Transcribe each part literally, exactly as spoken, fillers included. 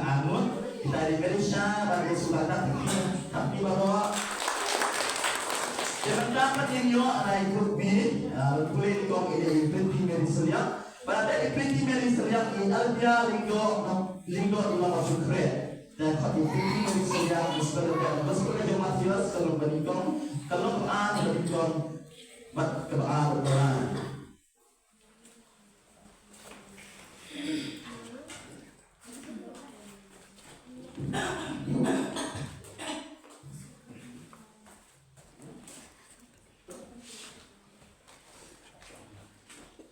Angut, kita dei Merisha, bad dei Subadat, tapi baroh. Te mynta pat ngin ïoh na i group B, ah, pule nyngkong i dei Pretty Mary Sylliang. Bad i Pretty Mary Sylliang i Albia Lyngdoh, Lyngdoh i Longkymkhreh. Te khot i Pretty Mary Sylliang, i Gospel, Gospel ka jong Mathaios, ka lynnong ba nyngkong, ka lynnong ba ar, ka lynnong ba nyngkong, bad kaba ar, kaba ar.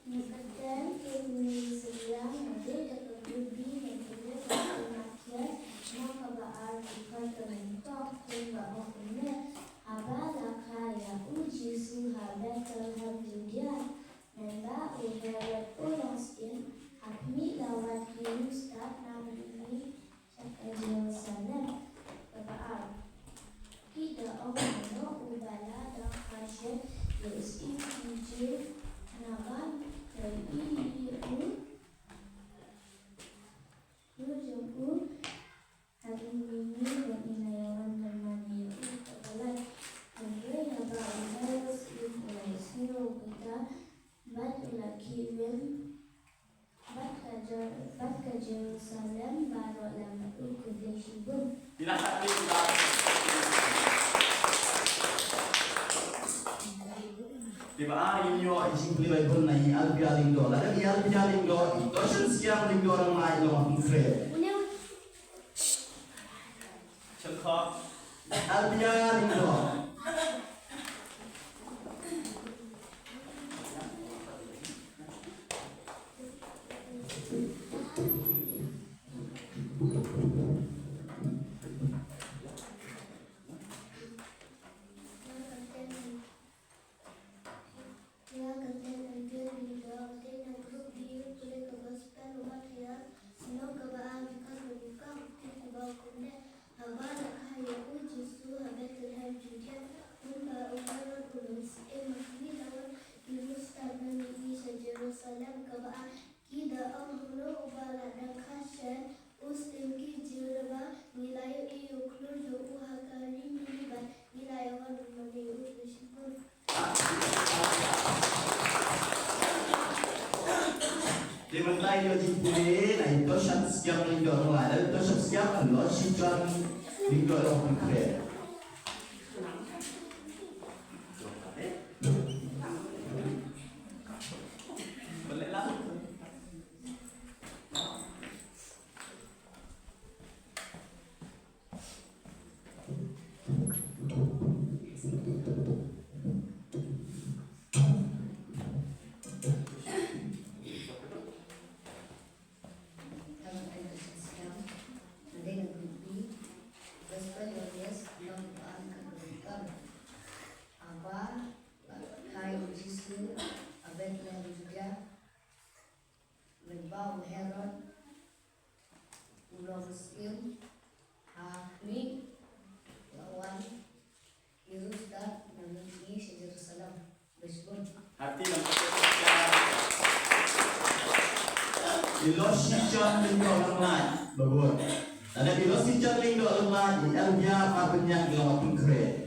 Nga kyrteng Amy Sylliang, nga dei da ka group B, nga dei da ka Mathaios, na kaba ar, ka lynnong ba nyngkong, ka lynnong ba ar, haba la kha ïa u Jisu ha Bethlehem Judia. Mynba u Herod u long syiem, ha khmih la wan ki riewstad na mihngi sha ka Jerusalem. Kaba ar. Ki da ong, mano uba la dang kha shen ïa u syiem ki Jiw, naba ngi ïohi ïa u khlur jong u ha mihngi, bad ngi la ïawan ban mane ïa u. Kaba lai. Hynrei haba u Herod u la ïohsngew ïa kata, bad u la khih win, bad ka Jer-, bad ka Jerusalem baroh la mad u khublei shibun. Te ba ar ngin ïoh i jingpule Baibl na i Albia Lyngdoh. Lada i Albia Lyngdoh, i Toshon Skiang Lyngdoh, nang ma i Longkymkhreh. Albia Lyngdoh. Nga kyrteng Angel Lyngdoh, nga dei na group B, pule ka Gospel u Mathaios, lynnong kaba ar, dkhot ba nyngkong. Kti kiba kumne. Haba la kha ïa u Jisu ha Bethlehem Judia, mynba u Herod u long syiem, ha khmih la wan ki riewstad na mihngi sha Jerusalem. Kaba ar. Ki da ong, mano uba la dang kha shen u syiem ki Jiw, naba ngi la ïohi ïa u khlur jong u ha ka ri mihngi, bad ngi la ïawan ban mane ïa u. Khublei shibun. Te mynta ïa ka jingpule na i Toshon Skiang Lyngdoh, nang ma i Toshon Skiang, Loshijon Lyngdoh, Longkymkhreh. Gospel Yohanes, lynnong ba ar, dkhot ba nyngkong. Haba la kha ïa u Jisu ha Bethlehem Judia, mynba u Herod u long syiem, ha khmih la wan ki riewstad na mihngi sha Jerusalem. Khublei shibun. Hati lam. I Loshijon Lyngdoh, nang ma i. Babun. Lada i Loshijon Lyngdoh, nang ma i. I Albia Marbaniang, Longkymkhreh.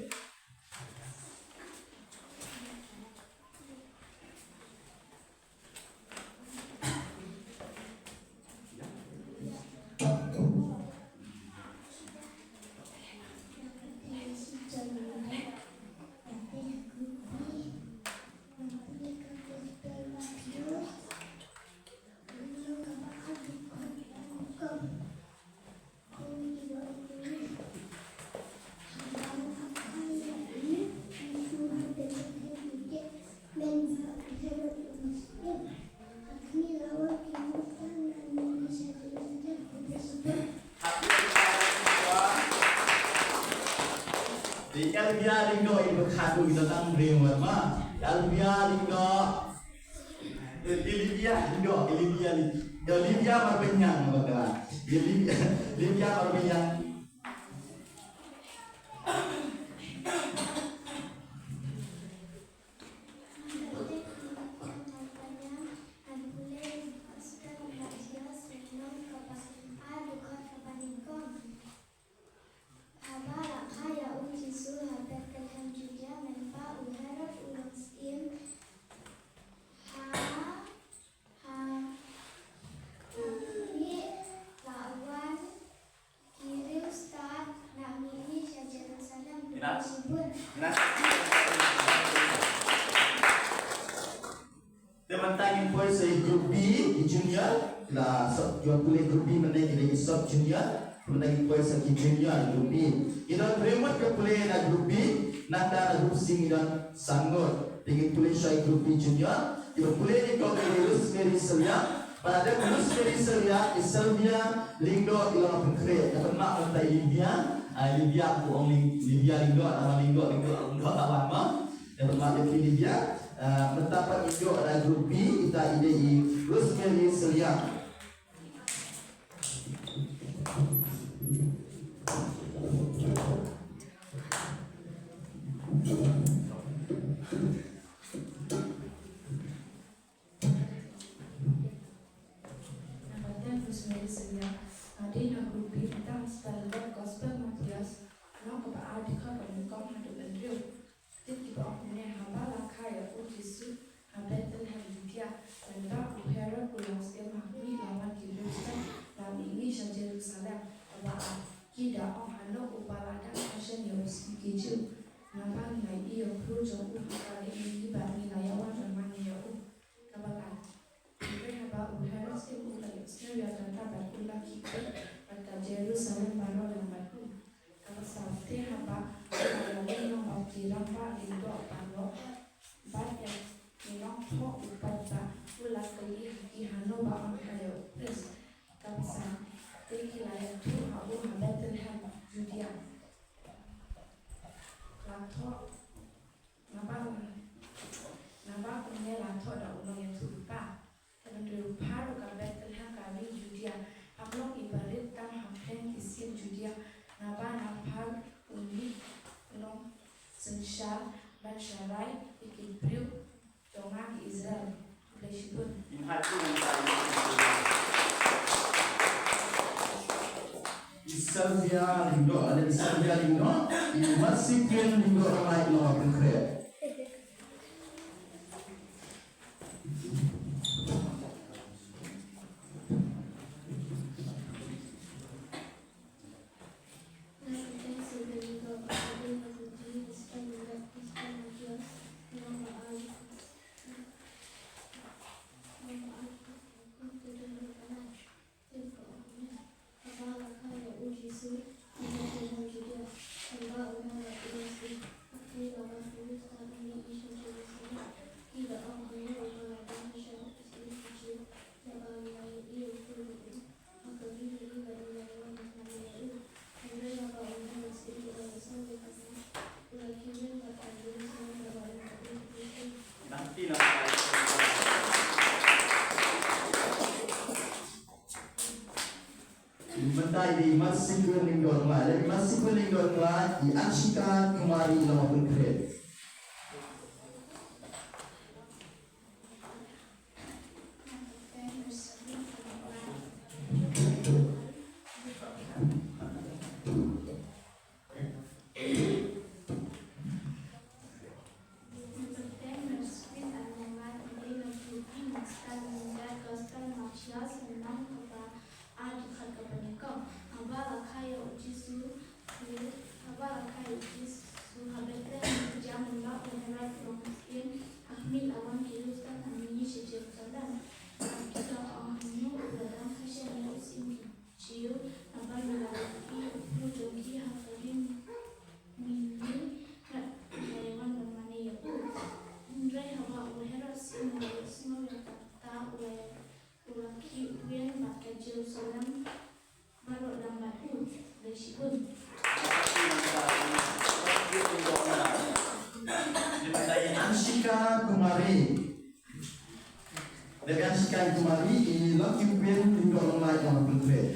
Te i Albia Lyngdoh i ba khadduh i la tang briew ma. I Albia Lyngdoh. I Lydia Lyngdoh, i Lydia Lyngdoh. I Lydia Marbaniang ba ka. I Lydia, Lydia Marbaniang. La sub, ïa pule group B mynta ki dei ki sub junior, mynta ki poi sa ki junior group B. Ki don hynriew ngut ki pule na group B, nangta na group C ki don san ngut. Te ki pule sha group B junior, ki pule ni ko ki dei Rosemary Sylliang, bad da Rosemary Sylliang, i Sylvia Lyngdoh i Longpynkhreh. Ngan pynmih mynta i Lydia, ah, Lydia, ko ong Lyn-, Lydia Lyngdoh, nama Lyngdoh, Lyngdoh, Lyngdoh tawan ma. Ngan pynmih ïa phi Lydia, ah, mynta pat i ïoh da group B, ita i dei i Rosemary Sylliang. Namar ten Rosemary Sylliang, nga dei na group B, mynta nga stad lyngba Gospel Mathaios, lynnong kaba ar, dkhot kaba nyngkong haduh hynriew. Ktien kiba ong kumne: Haba la kha ïa u Jisu ha Bethlehem Judia, lyngba u Herod u la syiem, ha khmih la wan ki riewstad, la mih ïa ngi sha Jerusalem, kaba ar. Ki da ong, hangno uba la dang kha shen ïa u Syiem ki Jiw? Naba ngi la ïohi ïa u khun jong u ha ka ri, ngi bad ngi la ïawan ban mane ïa u. Kaba lai. Hynrei haba u Herod u la ïohsngew ïa kata, bad u la khih peit, bad ka Jerusalem baroh la mad u. Kaba saw. Te haba u la ïaleh noh bad ki rangbah lyngdoh baroh, bad ïa ki nongthoh u paidbah, u la kylli ha ki, hangno ba ong ha ïa u Khrist. Kaba san. Te ki la ïathuh ha u ha Bethlehem Judia. La thoh Naba u, naba une la thoh da u nongïathuhlypa. Te hynriew, phar ruh ka Bethlehem ka ri Judia, kam long iba rit tang ha pdeng ki syiem Judia, naba na phar u mih u nongsynshar ban sharai ïa ki briew jong nga ki Israel. Khublei shibun. I Sylvia Lyngdoh, i Sylvia Lyngdoh, i Mercy Queen Lyngdoh Rymbai Longpynkhreh. Haba la kha ïa u Jisu ha Bethlehem Judia, lyngba u Herod u la syiem, ha khmih la wan ki riewstad ban mih ïa ngi sha Jerusalem. Ki da ong, hangno uba la dang kha shen ïa u Syiem ki Jiw? Naba ngi la ïohi ïa u khun jong u ha ka ri, ngi bad ngi la ïawan ban mane ïa u. Hynrei haba u Herod u la ïohsngew ïa kata, u la khih win bad ka Jerusalem baroh la mad u. Nangta, nangta. Mynta i dei i Mercy Queen Lyngdoh Rymbai, i Mercy Queen Lyngdoh Rymbai, i Anshika Kumari Longpynkhreh. Haba la kha ïa u Jisu, haba la kha ïa u Jisu ha Bethlehem Judia, lyngba u Herod u la syiem, ha khmih la wan ki riewstad ban mih ïa ngi sha Jerusalem. Bad ki da ong, hangno uba la dang kha shen ïa u Syiem ki Jiw? Naba ngi la ïohi ïa u khun jong u ha ka ri, ngi bad ngi la ïawan ban mane ïa u. Hynrei haba u Herod u la ïohsngew ïa kata, u la, u la khih win bad ka Jerusalem baroh la mad u. Khublei shibun. Anshika Kumari. Dei Anshika Kumari, i Lucky Queen Lyngdoh Rymbai Longpynkhreh.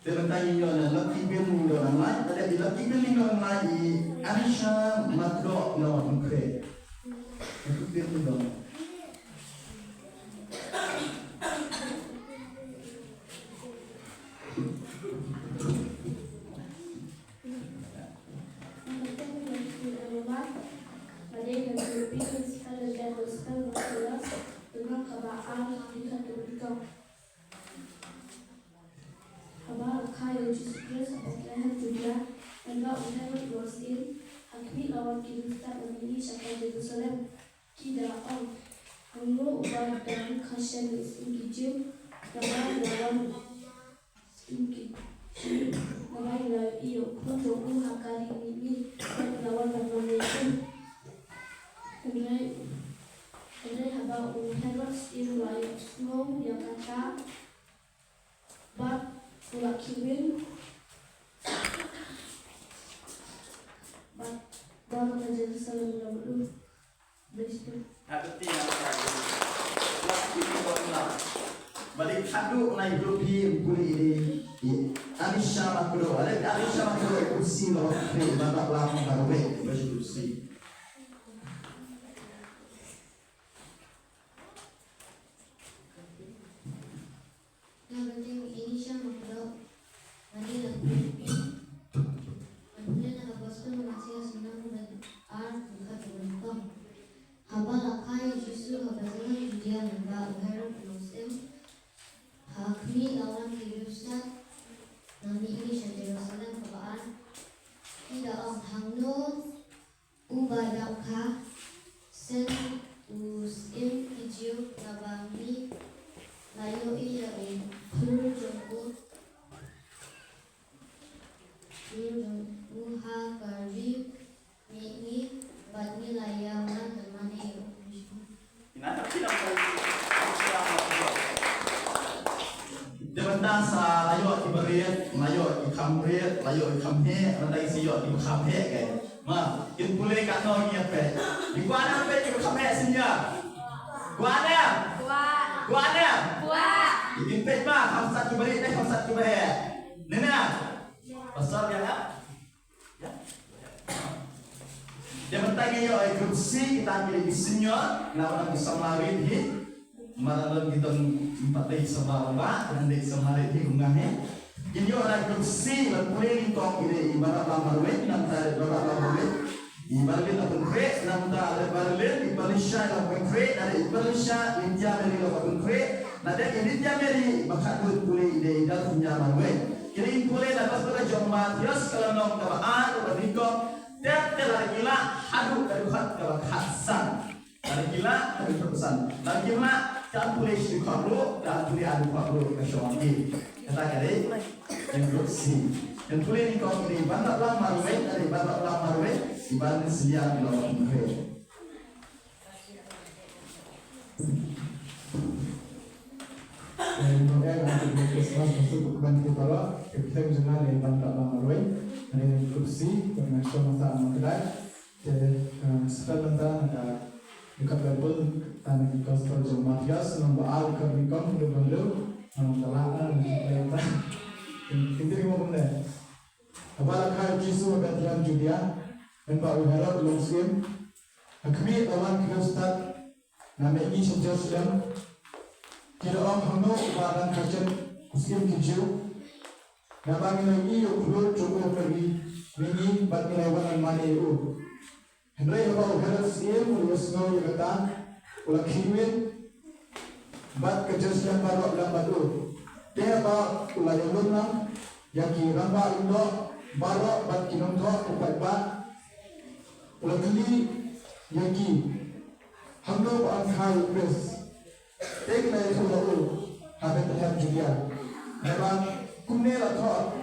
Te mynta ngin ïoh na Lucky Bin, ngin ïoh na Lai, lada i Lucky Bin ngin ïoh na Lai, i Anisha Matlock na Wahpynkhreh. Lucky Bin ngin ïoh. Haba la kha ïa u Jisu Khrist ha Bethlehem Judia, hynrei u Herod u la sngewthuh, ha khmih la wan ki riewstad na mihngi sha ka Jerusalem. Ki da ong, hangno uba dang kha shen ïa u syiem ki Jiw, naba ngi la wan, syiem ki Jiw, naba ngi la ïohi ïa u khlur jong u ha ka ri mihngi, bad ngi la wan ban mane ïa u. Hynrei, hynrei haba u Herod syiem u la ïohsngew ïa kata, bad u la khih win. Bad baroh ka Jerusalem la mut. Blei sngewbha. Happy birthday, happy birthday. Happy birthday, happy birthday. Ba dei khadduh na i group hi, pule ïa i Anisha Makro. Are Anisha Makro, u si lo, pule ba ta lam ba ro, ba shi u si. Nga ba dei Anisha Makro, nga dei na Philippines. Nga pule na ka Gospel Mathaios lynnong ba ar, dkhot ba nyngkong. Haba la kha ïa u Jisu ha Bethlehem Judia, naba u Herod u long syiem, ha khmih la wan ki riewstad na mihngi sha Jerusalem kaba ar. Ki da ong, hangno uba dang kha shen u syiem ki Jiw, naba ngi la ïohi ïa u khlur jong u, khlur jong u ha ka ri mihngi, bad ngi la ïa wan ban mane ïa u. Te mynta sa la ïoh kiba rit, la ïoh ki kham rit, la ïoh ki kham heh, mynta sa ïoh kiba kham heh kai. Ma, kin pule katno ngi ïa peit. Ngi kwah ne ym peit kiba kham heh sien ïa. Kwah ne? Kwah. Kwah ne? Kwah. Kin peit ma, kham sat kiba rit ne kham sat kiba heh. Ne ne? Pastor ïa ka? Te mynta ngi ïoh ïa i group C, kita ki dei ki senior, naba ki samla rit hi. Namar lada ki don pat dei samla ba, ngan dei samla rit hi kum nga hi. Ngi ïoh ïa i group C, ban pule nyngkong ki dei i Baroh Lam Marwei, nangta i Baroh Lam Marwei. I Barlin Lapynkhreh, nangta i Barlin, i Palisha Lapynkhreh, nangta i Palisha Nitya Mary Lapynkhreh, nangta i Nitya Mary, ba khatduh pule i dei i Dalphinia Marwei. Ki dei pule na ka Gospel jong u Mathaios ka lynnong kaba ar, kaba nyngkong, Te, te lada ki lah haduh ka dkhot kaba khatsan. Lada ki lah haduh khatsan. Lada ki lah, kan pule shi dkhot ruh, kan pule ar dkhot ruh, ka shong ki. Kata ka dei, ïa group C. Ïa pule nyngkong ki dei Baroh Lam Marwei, ka dei Baroh Lam Marwei, i Barlin Sylliang, i Long Marwei. Eh, Noel, happy Christmas, masuk ke kebun kita lah. Kita jangan yang bangga bang Roy. Ini kursi, dengan semua sama kedai. Jadi, eh, sekarang kita nak dekat Bible, tanya di Gospel jong Matius, nombor al ke bikong, dua puluh, nombor telah, eh, kita lima belas. Haba la kha ïa u Jisu ha Bethlehem Judia, hynrei u Herod u long syiem. Ha khmih la wan ki riewstad na mihngi sha Jerusalem. Ki da ong, hangno uba dang kha shen u syiem ki Jiw. Naba ngi la ïohi ïa u khlur jong u ha ka ri mihngi bad ngi la wan ban mane ïa u. Hynrei haba u Herod syiem u la ïohsngew ïa kata, u la khih win, bad ka Jerusalem baroh lem bad u. Te haba u la ïalum lang ïa ki rangbah lyngdoh baroh bad ki nongthoh u paidbah, u la kylli ïa ki, hangno ba yn kha ïa u Khrist. Te ki la ïathuh ïa u, ha Bethlehem Judia. Naba kumne la thoh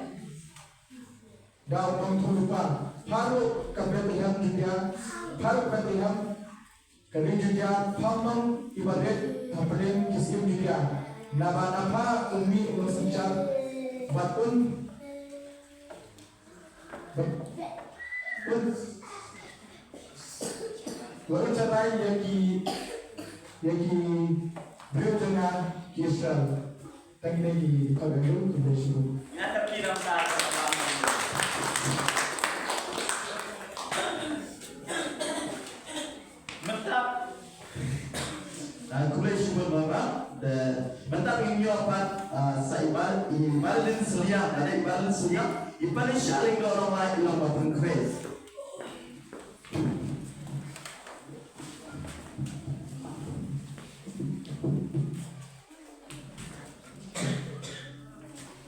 da u nongïathuhlypa, pha ruh ka Bethlehem Judia, pha ruh Bethlehem, ka ri Judia, pham long iba rit hapdeng ki syiem Judia. Naba na pha un mih u nongsynshar, bad un, bad un, bad un sharai ïa ki, ïa ki briew jong nga ki Israel. Tang ine i khot Andrew, khublei shibun. Nga tang ki Ïa, ka dei ban suya, i Palisha Lyngdoh Nonglait, i long ba pynkhreh.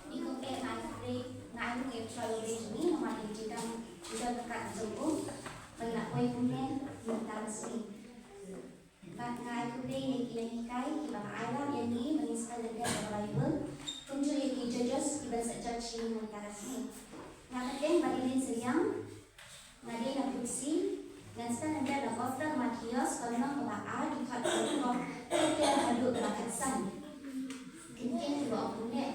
Ngi kynpeh, nga ai khublei, nga ai khublei ïa u Trai uba ïeit jong ngi, namar ïa ka jingdon, jingdon ryngkat jong u. Ba ngi la poi kumne mynta ka sngi. Bad nga ai khublei ïa ki nonghikai kiba la ailad ïa ngi ba ngin sa lyndet ïa ka Baibl, kumjuh ïa ki judges kiban sa judge ïa ngi mynta ka sngi. Nga kyrteng Madeline Sylliang, nga dei na Putsi, ngan sa lyndet na Gospel Mathaios, lynnong kaba ar, dkhot kaba khyndai, kynthei haduh kaba khatsan. Ki ktien kiba ong kumne.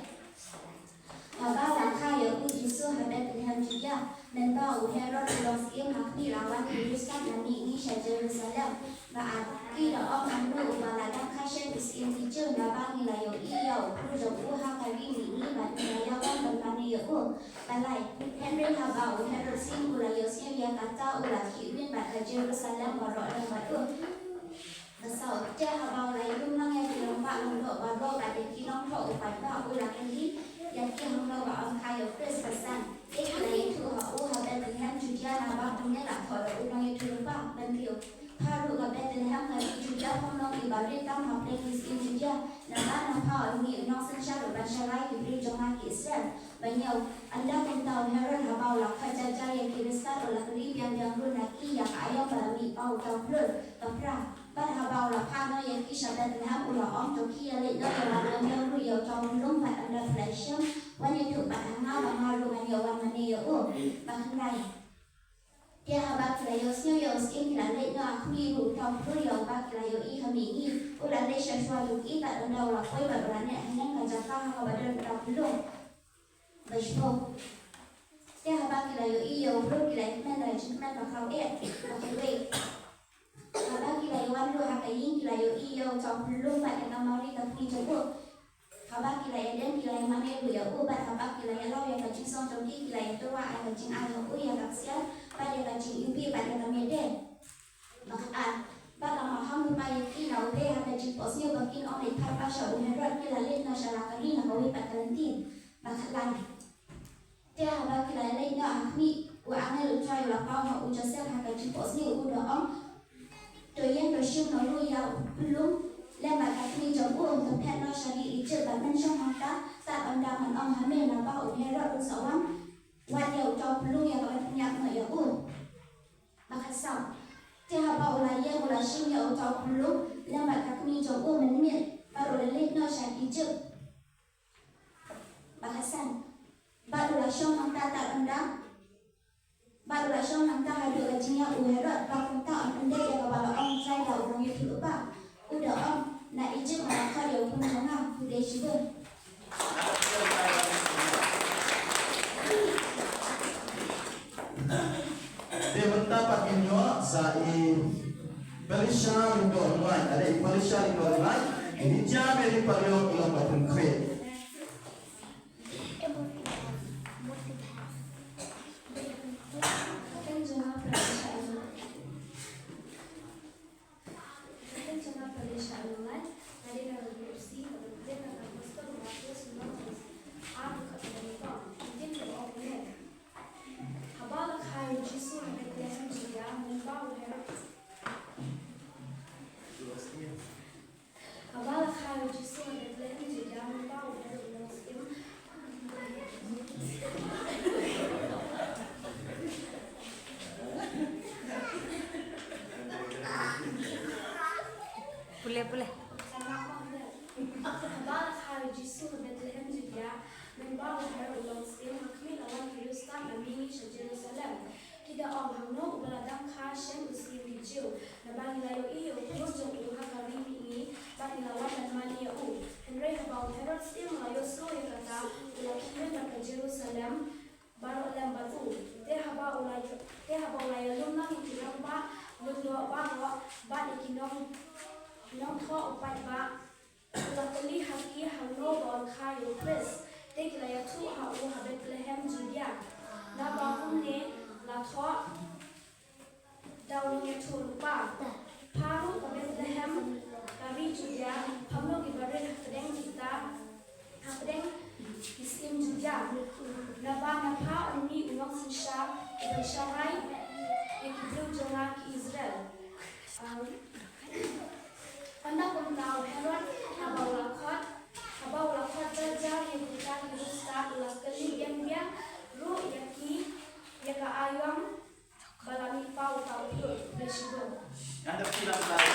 Haba la kha ïa u Jisu ha Bethlehem Judia, mynba u Herod u long syiem, ha khmih la wan ki riewstad na mihngi sha Jerusalem. Ba ar, ki da ong, hangno uba la dang kha shen u syiem ki Jiw, naba ngi la ïohi ïa u briew jong u ha ka ri mihngi, bad ngi la ïawan ban mane ïa u. Ba lai, hynrei haba u Herod syiem u la ïohsngew ïa kata, u la khihwin bad ka Jerusalem baroh lem bad u. Ba saw, te haba u la ïalum lang ïa ki rangbah lyngdoh baroh bad ïa ki nongthoh u paidbah, u la kylli ïa ki hangno ba yn kha ïa u Khrist. Ba san, te ki la ïathuh ha u, ha Bethlehem Judia, naba kumne la thoh da u nongïathuhlypa. Ba hynriew, pha ruh ka Bethlehem ka ri Judia, phim long iba rit tam ha pdeng ki syiem Judia, namar na pha u ngi u nongsynshar uban shakri ïa ki briew jong nga ki Israel. Ba hynñiew, ynda kumta u Herod haba u la khot jar jar ïa ki riewstad, u la kylli biang biang ruh na ki ïa ka aïom ba la mihpaw uta u khlur. Ba phra, bad haba u la phah noh ïa ki sha Bethlehem, u la ong, to ki ïaleit noh ïa wan wan ïa u ruh ïa uta u khyllung, bad ynda phi la ïashem, wan ïathuh pat ha nga, ba nga ruh ngan ïa wan mane ïa u. Ba khyndai, te haba ki la ïohsngew ïa u syiem, ki la leit noh ha khmih ruh uta u khlur ïa uba ki la ïohi ha mihngi. U la leit sha shuwa jong ki tad ynda u la poi, bad u la neh haneng ka jaka ha kaba don uta u khyllung. Ba shiphew, te haba ki la ïohi ïa u briew, ki la ïakmen da ka jingkmen bakhraw eh. Ba khatwei, haba ki la ïawan ruh ha ka ïing, ki la ïohi ïa uta u khyllung bad ïa ka Mari ka kmie jong u. Haba ki la ïadem, ki la ïamane ruh ïa u, bad haba ki la ïalam ïa ka jingsong jong ki, ki la ïatyrwa ai ka jingai ha u ïa ka ksiar, bad ïa ka jingïewbih, bad ïa ka miet de. Ba khatar, bad la maham lypa ïa ki na u Blei ha ka jingphohsniew ba kin ym leit phai pat sha u Herod, ki la leit noh sha la ka ri na kawei pat ka lynti. Ba khatlai, te haba ki la leit noh ha khmih, u angel u Trai u la paw ha u Joseph ha ka jingphohsniew, u da ong, to ïeng, to shim noh ruh ïa u khyllung lem bad ka kmie jong u, to phet noh sha ri Ijipt, bad men shong hangta tad ynda ngan ong ha me, naba u Herod un sa wan wad ïa uta u khyllung ïa kaban pynïap noh ïa u. Ba khatsaw, te haba u la ïeng, u la shim ïa uta u khyllung lem bad ka kmie jong u mynmiet, bad u la leit noh sha Ijipt. Ba khatsan, bad u la shong hangta tad ynda, bad u la shong hangta haduh ka jingïap u Herod, ba kumta yn pyndait ïa kaba la ong u Trai da u nongïathuhlypa. U da ong, na Ijipt nga la khot ïa u khun jong nga, u dei shibun. Te mynta pat ngin ïoh sa i Palisha Lyngdoh Nonglait, lada i Palisha Lyngdoh Nonglait, i Nitya Mary Pariong i long ba pynkhreh. Ka kyrteng jong nga Palisha Lyngdoh. Ka kyrteng jong nga Palisha Lyngdoh Nonglait, nga dei na ka group C, ka dei na ka Gospel Mathaios lynnong ar dkhot kaba nyngkong. Ka ktien kaba ong kumne. Haba la kha ïa u Jisu ha Bethlehem Judia, mynba u Herod. Haba la kha ïa u Jisu ha Bethlehem Judia, mynba u Herod u long syiem. Pule, pule. Haba la kha ïa u Jisu ha Bethlehem Judia, mynba u Herod u long syiem, ha khmih la wan ki riewstad na mihngi sha Jerusalem. Ki da ong, hangno uba la dang kha shen u syiem ki Jiw? Naba ngi la ïohi ïa u khlur jong u ha ka ri mihngi, bad ngi la wan ban mane ïa u. Hynrei haba u Herod syiem u la ïohsngew ïa kata, u la khihwin bad ka Jerusalem baroh lem bad u. Te haba u la ïa-, te haba u la ïalum lang ïa ki rangbah lyngdoh baroh bad ïa ki nong, nongthoh u paidbah, u la kylli ha ki hangno ba yn kha ïa u Khrist. Te ki la ïathuh ha u, ha Bethlehem Judia, naba kumne la thoh da u nongïathuhlypa. Pha ruh ka Bethlehem ka ri Judia, phim long iba rit hapdeng kita, hapdeng Ki syiem Judia, naba na pha un mih u nongsynshar uban sharai ïa ki briew jong nga ki Israel. Um, ynda kumta u Herod haba u la khot, haba u la khot jar jar ïa kita ki riewstad u la kylli biang biang ruh ïa ki, ïa ka aïom ba la mih paw ta u Phi-, Phi-, Phi-, Phi-, Ngan da phi lang lai.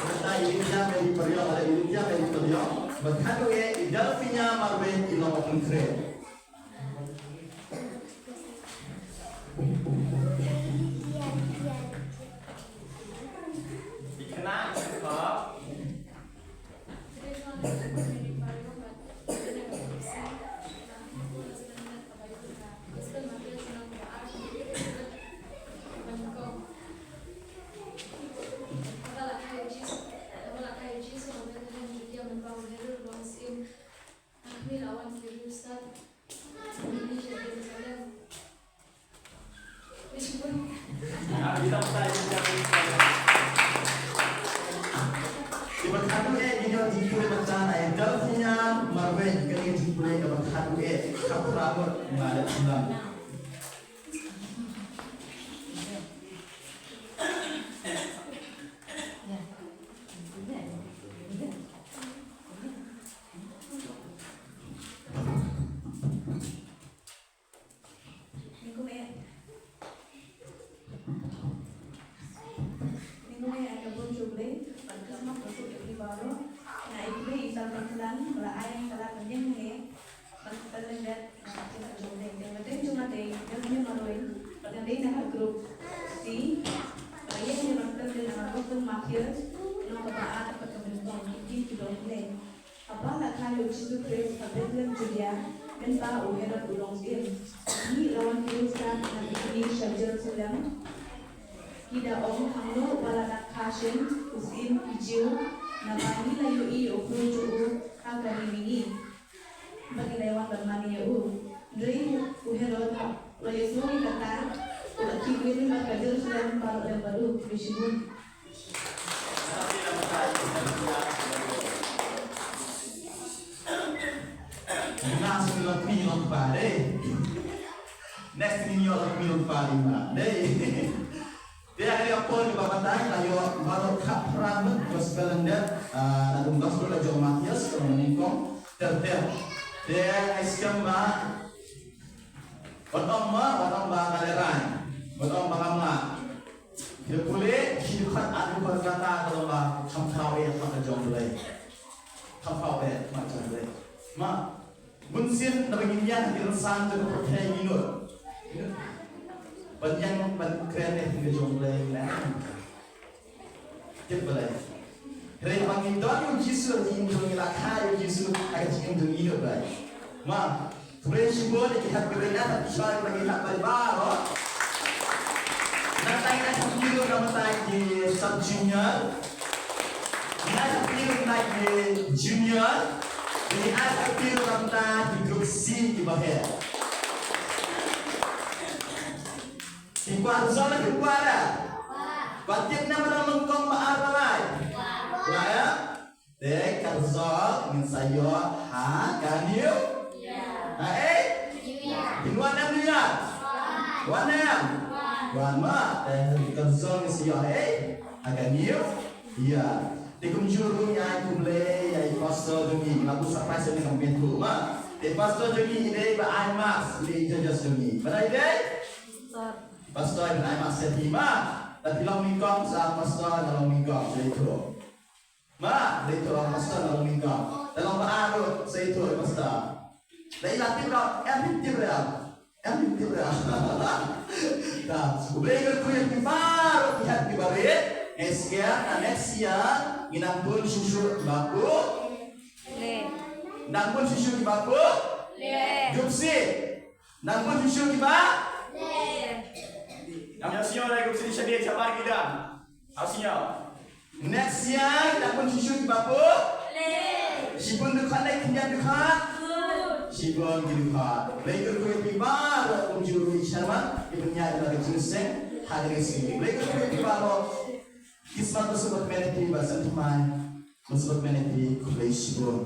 Ngan da phi lang lai. Ngan da phi lang lai. Ba khadduh eh i Delphina Marwein i long u pynkhraw. I khynnah i khynnah. Iba khadduh eh, ngi ïoh jingpule mynta na i Delphina Marwein, kane ka jingpule kaba khadduh eh, kham khraw bha, nga la sngewbha. Nyngkong eh. Nyngkong eh, ai ka bun sha U Blei, bad ka sma ka suk ïa phi baroh. Nga ai khublei ïa i Sar Pynthlan, ba la ai ïa nga ka lad ban ïeng hangne, ban pynlong ïa ka jingïaid jong U Blei. Te mynta jong nga dei Delphina Marwein, bad nga dei na ka group C. Ba la ïeng hangne ban pynlong ïa ka Gospen Mathaïos, lynnong kaba ar, dkhot kaba nyngkong, ki ktien ki jong U Blei. Haba la kha ïa u Jisu Khrist ha Bethlehem Judia, mynba u Herod u long syiem, ki la wan ki riewstad na ki kmie sha Jerusalem. Ki da ong, hangno ba la da kha shen u syiem ki Jiw, naba ngi la ïohi ïa u briew jong u ha kane mihngi, bad ngi la wan ban mane ïa u. Hynrei u Herod u la ïohsngew ïa kata, u la kyrwin bad ka Jerusalem baroh lem bad u. Khublei shibun. Next thing you know, you know, dei. Te ha kane ka por kaba batai, la ïoh baroh khatphra ngut gospel, ynda, ah, na ka gospel ka jong u Mathaios, ka long nyngkong ter ter. Te ai skhem ba wat ong ma, wat ong ba nga lehraiñ, wat ong ba ngam lah. Ki pule, ki dkhot, ar dkhot kata ka long ba kham khraw eh ha khmat ka jong U Blei. Kham khraw eh ha khmat ka jong U Blei. Ma, bunsien naba ngin ïa ki rynsan jong ka pyrthei ngi nud ban ïa, ban kren eh ha ka jong U Blei, ngi la tip balei. Hynrei ba ngi don ïa u Jisu ha ka jingim jong ngi, la kha ïa u Jisu ha ka jingim jong ngi, nud balei. Ma, khublei shibun ïa ki hep ki briew, na ka pyrshah ba ngi hep baroh. Nangta ngi ai khublei ruh na bynta ki sub junior. Ngi ai khublei ruh na ki junior. Ngi ai khublei ruh na bynta ki group C kiba heh. Ki kwah result ne kim kwah re? Kwah. Kwah tip ne ba dang nyngkong, ba ar, ba lai? Kwah. Kwah, ïa? Te ka result ngin sa ïoh ha ka New Year. Ha, eh? New Year. Phin wan ne em New Year? Wan. Wan ne em? Wan. Wan ma, te ka result ngin sa ïoh, eh? Ha ka New Year. Te kumjuh ruh ngi ai khublei ïa i pastor jong ngi, nga buh surprise ïa ngi, ngam mut ma. Te pastor jong ngi i dei ba ai marks ïa i judges jong ngi. Ba dei dei? Pastor. Pastor i ban ai marks ïa phi ma. Lada phi long nyngkong sa pastor, nga long nyngkong, sa ïathuh. Ma, lada ïathuh pastor, nga long nyngkong. Lada long ba ar ruh, sa ïathuh pastor. Lada i la tip ruh, em tip ruh. Em tip ruh. Ta, U Blei u kyrkhu ïa phi baroh ki hep ki barit. Next year, na next year, ngin nang bun shuh shuh kiba pule. Nang bun shuh shuh kiba pule. Group C. Nang bun shuh shuh kiba pule. Nang ïa shuh shuh kiba pule, shuh shuh kiba pule. Ap sñiaw. Next year, nang bun shuh shuh kiba pule. Shibun dkhot ne khyndiat dkhot? Shibun ki dkhot. Blei kyrkhu ïa phi baroh kumjuh ruh i chairman, i ban ïaid ïa ka jingseng ha kane ka sngi. Blei kyrkhu ïa phi baroh. Ki smat ba suk ban kmen ïa phi, ba sngewthuh mai ba suk ban kmen ïa phi, khublei shibun.